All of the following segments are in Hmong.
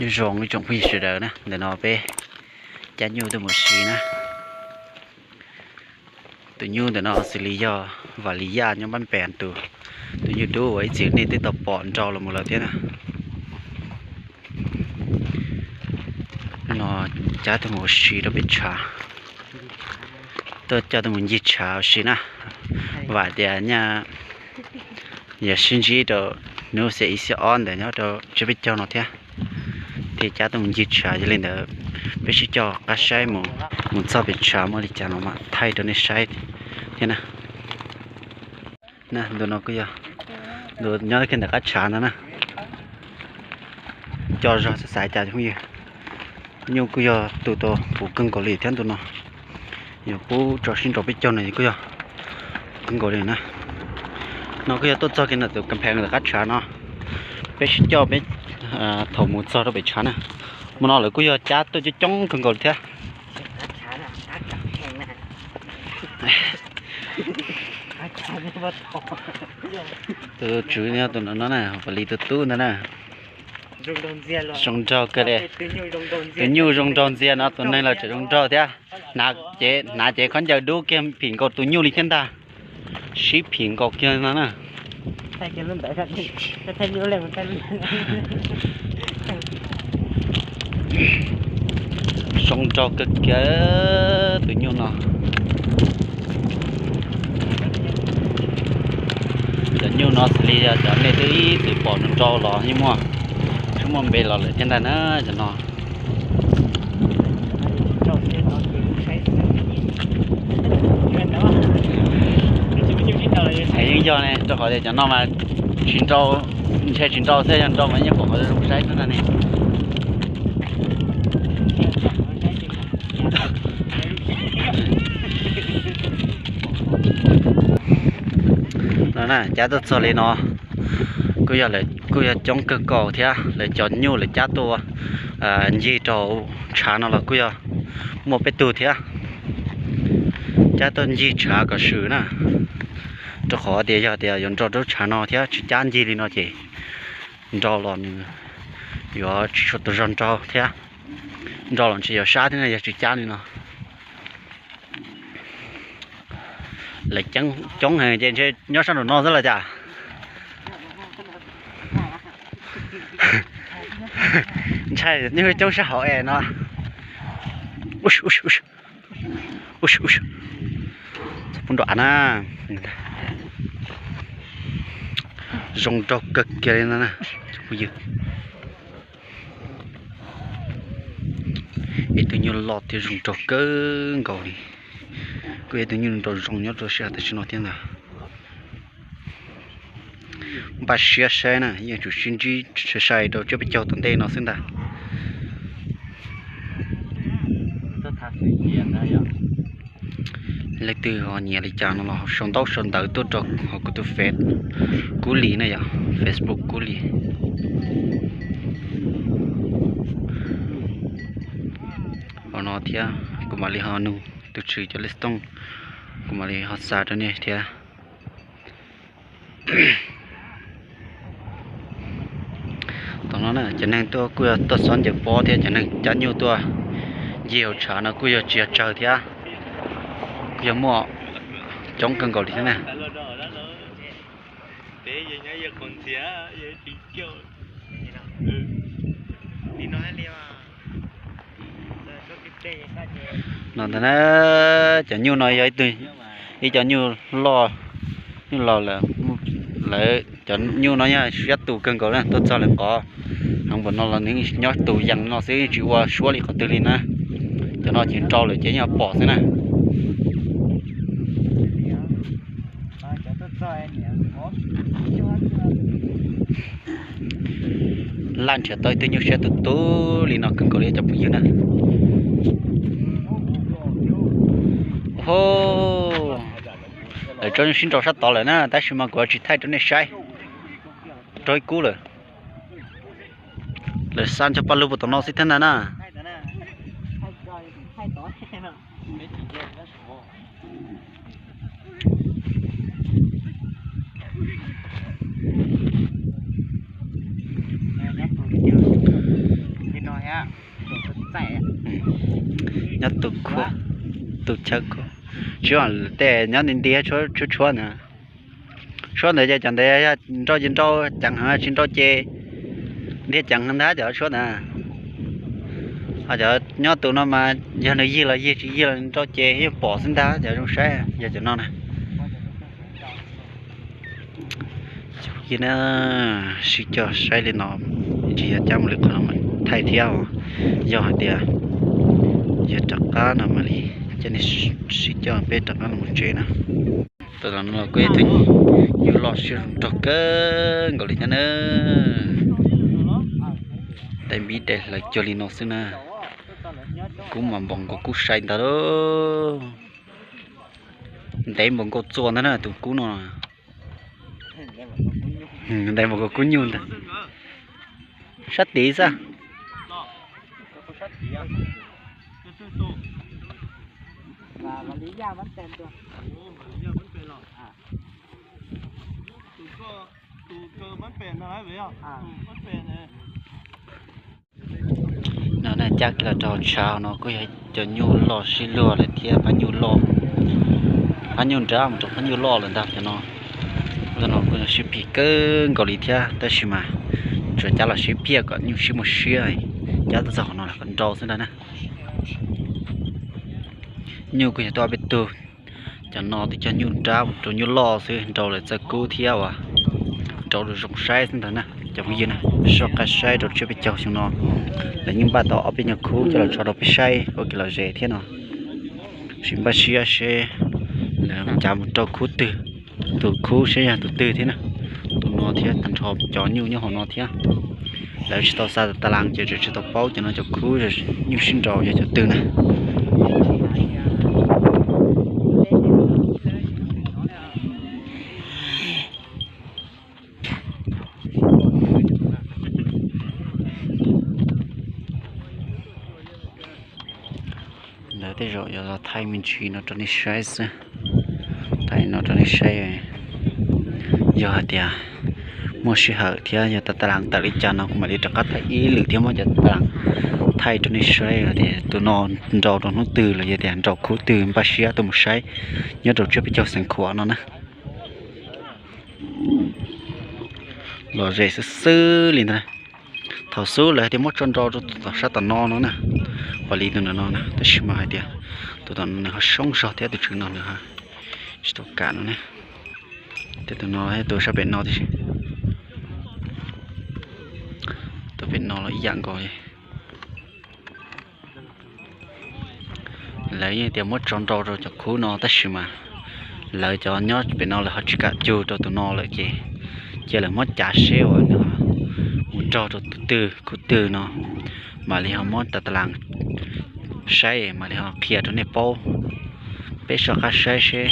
Nyob zoo ib tsoom phooj ywg sawv daws na, ntawm no peb cab nyuj tuaj mus si na. Tus nyuj ntawm no xws li yog Vam Lis Yaj nyob Npab Npees tus, tus nyuj dub uas ib txwm nej twb tau pom nrau los mus lawm thiab na. No cab tuaj mus si rau peb tshav, tuaj coj tuaj mus ncig tshav ua si na. Vam tias nyaj yog sib ntsib rau hnub xiab ib xiab ob ntawd nyob rau tsiab peb caug no thiab. Thiaj cab tuaj mus ncig tshav, yog li ntawd peb sib coj qab saib mus, mus txog pem tshav muaj li cas no mam thaij rau nej saib thiab na. Na, ntu no kuj yog ntu nyob kiag ntawm qab tshav no na. Coj zog xav xav cas phooj ywg, nyuj kuj yog tu tau puv kawg nkaus li thiab ntu no. Yog pub tso sib nraus peb caug no kuj yog kawg nkaus li na. No kuj yog tuaj txog kiag ntawm tus kas phees ntawm qab tshav no, peb sib coj peb thaum mus txog rau pem tshav na. Hmo no lawv kuj yog cab tuaj coob coob kawg nkaus li thiab. Tus tswv no, tus no na, Vam Lis tus tub ntawd na. Zoo nraug kawg li. Tus nyuj zoo nraug ntxiag no, tus neeg los tseem zoo nraug thiab. Hnav cev, hnav cev khaub ncaws dub kiag phim nkaus tus nyuj li thiab ntag. Sib phim nkaus kiag no na. Zoo nraug kawg kiag tus nyuj no. Cov nyuj no xws li cov nej twb ib txwm pom nrau los yeej muaj, twb muaj npe los lawm thiab ntag na cov no. Es yeej yog ne, rau qhov tias cov no mas tsis nrau, ntshe tsis nrau xwb, yog nrau mas yeej pom qhov zoo saib xwb ntag ne. No na, cab tuaj txog li no kuj yog, kuj yog coob kawg nkaus thiab. Lawv cov nyuj lawv cab tuaj ncig rau tshav no los kuj yog muaj peb tug thiab. Cab tuaj ncig tshav kom swm na, rau qhov tias yog tias yuav nrau rau tshav no thiab tsis cab ncig li no ces nrau los nws yuav tsis tshua tau zog nrau thiab. Nrau los ntshe yuav sab thiab na yog tsis cab li no. Lawv coob heev ces ntshe nyob sab nraum no xwb los cas. Ntshai nyuj coob sab hauv es no. Txhob pub nrov av na. Zoo nraug kawg kiag li no na. Ib tug nyuj loj thiab zoo nraug kawg nkaus li. Kuj yog ib tug nyuj nraug zoo nyob rau sij hawm tam sim no thiab ntag. Npaj siab saib na, yeej tsum sib ntsib sai sai rau tsiab peb caug tom ntej no xwb ntag. Leej twg ho nyiam li cas no los sau ntaub sau ntawv tuaj rau hauv kuv tus Face Kub Lis na yom, Facebook Kub Lis. Hauv no thiab kuv mam li ho nug tus tswv cov lej tooj, kuv mam li ho xa rau nej thiab. Tom no na cov neeg tuaj kuj yog tuaj xob ncaws pob thiab, cov neeg cab nyuj tuaj ncig hauv tshav no kuj yog tsis yog tsawg thiab, kuj yog muaj coob kawg nkaus li thiab na. No ntag na, cov nyuj no yog ib tug, ib cov nyuj loj, nyuj laus lawm, lawv cov nyuj no yog siab tus kawg nkaus na, tuaj txog lawv qhov heev npaum no los nws nyob tus yees no xwb, tsis ua suab li qhov twg li na. Cov no ces nrau lawm ces yeej pom xwb na. Laj nrhiav tau ib tug nyuj siab tus tub li no kawg nkaus li cov phooj ywg na. Ho, lawv tso nyuj sib nrau sab tod lawm na, tab sis mas kuv tsis thaij rau nej saib, raug ib kub lawm. Lawv xa ncho pa lug puas tom no xwb thiab ntag na. Nyob tus khuab, tus chaw khuab. Tsis, tej nyob nti nti tshuab tshuab ntawd. Tshuab ntawd ces cov ntawd yog nrau ces nrau ceev heev, tsis nrau ces ntiag ceev heev ntag cov tshuab ntawd. Ho cov nyob tus no mas yog nws yig los yig, tsis yig los nrau ces yeej pom xwb ntag cov zoo saib yog cov no na. Ces na, sib coj saib li no, tsis yog cab mus li qhov no mas thaij thiab os. Yog hais tias yog rov qab no mam li coj nej sib coj peb rov qab los tsev na. Tam no kuj yog tus nyuj loj siab zoo nraug kawg nkaus li thiab na. Daim npib daim hlaws cuag li no xwb na. Kub mas npau nkaus kub sai ntag lauj. Ntev npaum nkaus txuas ntag na tus kub no. Ntev npaum nkaus kub nyuj ntag. Sab tid xwb. No na, cab kiag los rau hauv tshav no kuj yog cov nyuj loj sib luag lawm thiab, phab nyuj loj, phab nyuj nrab mus rau phab nyuj loj lawm ntag cov no. Tus no kuj sib phim kawg nkaus li thiab, tab sis mas tsuas cab los sib phiaj kom nyuj sib muaj siab, cab tuaj txog qhov no kom nrau xwb ntag na. Nyuj kuj yog tuaj ob peb tug. Cov no twb cog nyuj nrab mus rau nyuj loj xwb, nrau lawm txawj kub thiab uas nrau zoo saib xwb ntag na cov phooj ywg na. Soj qab saib rau tsiab peb caug xyoo no, lawv yeej npaj tau ob peb nyuag khub coj los tso rau peb saib ua kev lom zem thiab no. Sim npaj siab seb lawv cav mus rau khub twg, tus khub seb yog tus twg thiab na. Tus no thiab tag nrho cov nyuj nyob hauv no thiab. Lawv tsis tau xa tas tas las ces tseem tsis tau paub cov no cov khub nyuj sib nrau yog cov twg na. Ntawd tej zaum yuav los thaij me ntsis no rau nej saib xwb. Thaij no rau nej saib, yog hais tias muaj sij hawm thiab yog tas tas las tawm li cas no kuv mam li rov qab thaij ib lwm thiab muab cov tas tas las thaij rau nej saib tias tus no nrau rau hnub twg los yog tias nrau khub twg, npaj siab tuaj mus saib nyob rau tsiab peb caug Xeev Khuam no na. Lom zem xwb xwb li ntag. Thaum xub lawv hais tias muab tso nrau rau tus tom sab tom no no na, ua li tus ntawm no na, tab sis mas hais tias tus tom no nws ho soob zog thiab tus tswv no nws tsis tau kam no na. Thiab tus no thiab tus sab pem no tib si, tus pem no los ib yam nkaus li. Lawv yeej tias muab tso nrau rau cov khub no tab sis mas lawv cov nyob pem no lawv ho tsis kam cug rau tus no lawm ces cia lawv muab cav seb uas nws mus nrau rau tus twg khub twg no, mam li ho muab tas tas las saib mam li ho qhia rau nej paub. Peb soj qab saib seb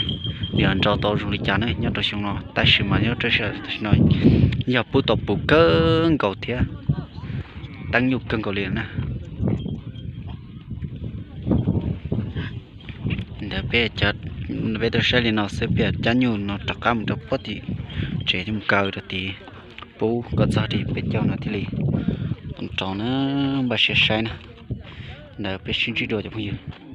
nws ho nrau tau zoo li cas ne nyob rau xyoo no, tab sis mas nyob rau tam sim no yog pub tau pus kawg nkaus thiab teeb nyuj kawg nkaus li na. Ntawd peb, peb tuaj saib li no xwb, peb cab nyuj no rov qab mus rau puag tim tsev thiab mus kaw rau tid, pub kom txog tim peb caug no thiaj li tau nrau na, npaj siab saib na. Ntawd peb sib ntsib dua cov phooj ywg.